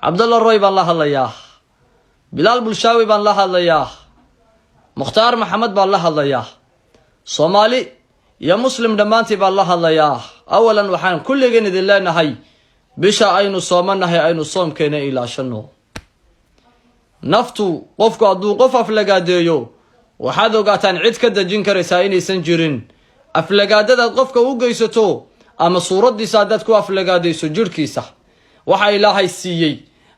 Cabdalla Roy baan la hadlayaa, Bilaal Bulshaawi baan la hadlayaa, Mukhtaar Maxamed baan la hadlayaa, Soomaali iyo Muslim dhammaantii baan la hadlayaa. Awalan, waxaan kulligeen idin leenahay, bisha aynu soomanahay aynu soomkeena ilaashano. Naftu, qofku hadduu qof aflagaadeeyo, waxaad ogaataan cid ka dejin karaysaa inaysan jirin. Aflagaadadaad qofka u geysato ama suuraddiisa haddaad ku aflagaadayso, jidhkiisa waxa Ilaahay siiyey,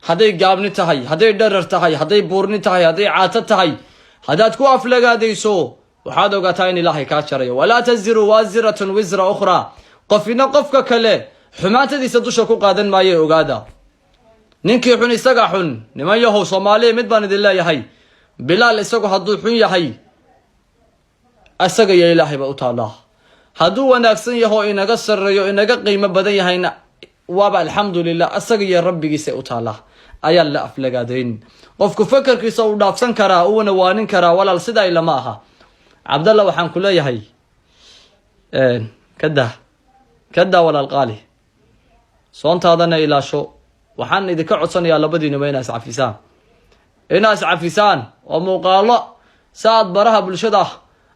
hadday gaabni tahay, hadday dharar tahay, hadday buurni tahay, hadday caato tahay, haddaad ku aflagaadayso, waxaad ogaataa in Ilaahay kaa jarayo. ولا تزر وازرة وزر أخرى. Qofina qofka kale xumaantadiisa dusha ku qaadan maayo. Ogaada, ninkii xun isaga xun. Niman yahow Soomaaliya, mid baan idin leeyahay: Bilaal isagu hadduu xun yahay, isaga iyo Ilaahay ba u taallaa. Hadduu wanaagsan yaho, inaga sarreeyo, inaga qiimo badan yahayna, waaba alxamdulilah, isaga iyo rabbigiisay u taallaa. Ayaan la aflagaadayn. Qofku fakarkiisa uu dhaafsan karaa, uuna waanin karaa. Walaal, sidaa ilama aha. Cabdalla, waxaan ku leeyahay, kadaa, kadaa, walaal qaali, soontaadana ilaasho. Waxaan idinka codsanayaa labadiinuba inaa iscafisaan, inaa iscafisaan oo muuqaalo sa aad baraha bulshada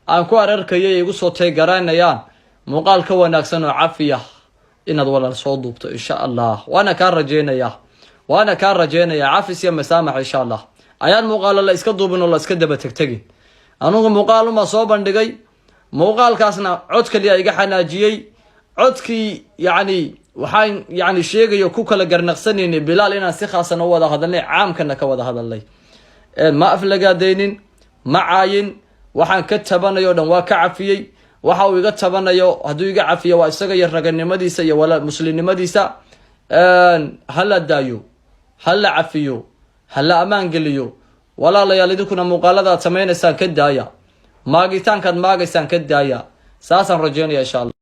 aan ku ararkayay igu soo teegaraynayaan, muuqaal ka wanaagsan oo cafiya inaad, walaal, soo duubto, insha Allah. Waana kaa rajeynayaa, waana kaa rajeynayaa cafis iyo masaamax, insha Allah. Ayaan muuqaalo la iska duubin oo la iska daba tegtegin. Anugu muuqaaluma soo bandhigay, muuqaalkaasna cod kaliya iga xanaajiyey. Codkii yacni waxaan yani sheegayo ku kala garnaqsanaynay Bilaal inaan si khaasan u wada hadalnay, caamkana ka wada hadalnay. Ma aflagaadaynin, ma caayin. Waxaan ka tabanayo o dhan waa ka cafiyey. Waxa uu iga tabanayo hadduu iga cafiyo, waa isaga iyo raganimadiisa iyo wala muslimnimadiisa. Ha la daayo, ha la cafiyo, ha la ammaan geliyo. Walaalayaal, idinkuna muuqaalada aad samaynaysaan ka daaya, maagitaankaad maagaysaan ka daaya. Saasaan rajeynaya, insha Allah.